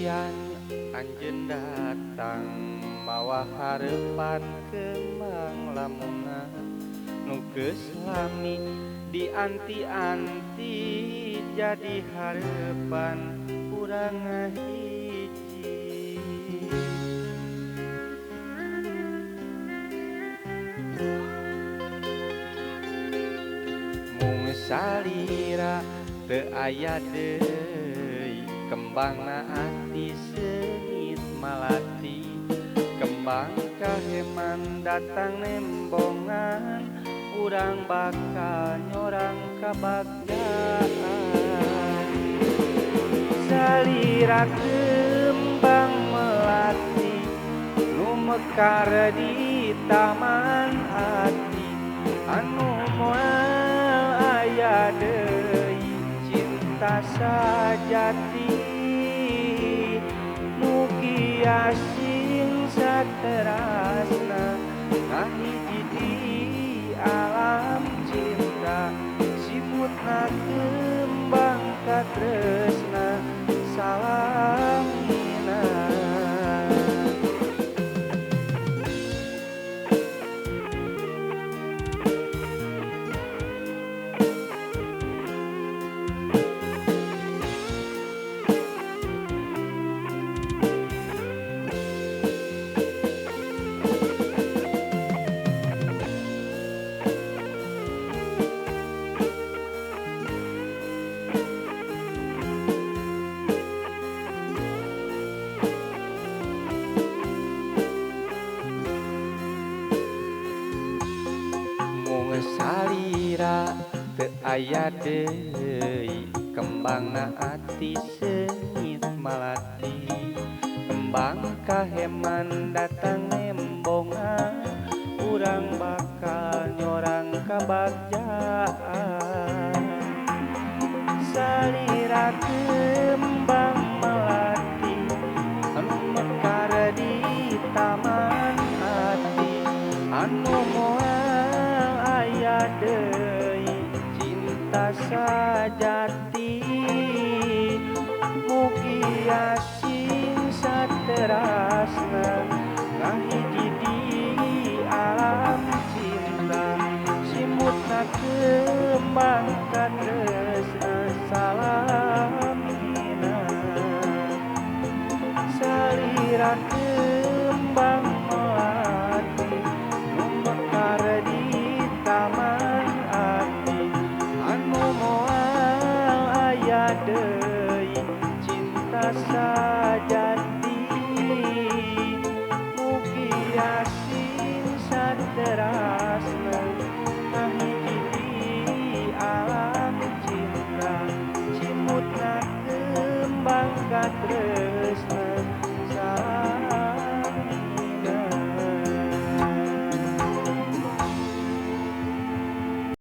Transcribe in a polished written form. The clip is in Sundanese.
Impian anjeun datang mawa harepan kembang lamungan nu geus lami dianti-anti jadi harepan urang ngahiji. Mung salira teu aya deui kembangna ati seungit malati, kembang kaheman datang nembongan urang bakal nyorang kabagjaan. Salira kembang melati nu mekar di taman ati, anu moal aya deui cinta sajati. Mugi asing saterasna ngahiji di alam cinta, simutna kembang katresna salamina. Salira teu aya deui kembangna ati seungit malati, kembang kaheman datang nembongan urang bakal nyorang kabagjaan. Salira kembang melati anu mekar di taman ati, anu moal aya deui cinta sajati. Mugi asing saterasna ngahiji di alam cinta, simutna kembang katresna salamina. Salira kembang melati nu mekar di taman ati, anu moal aya deui cinta sajati.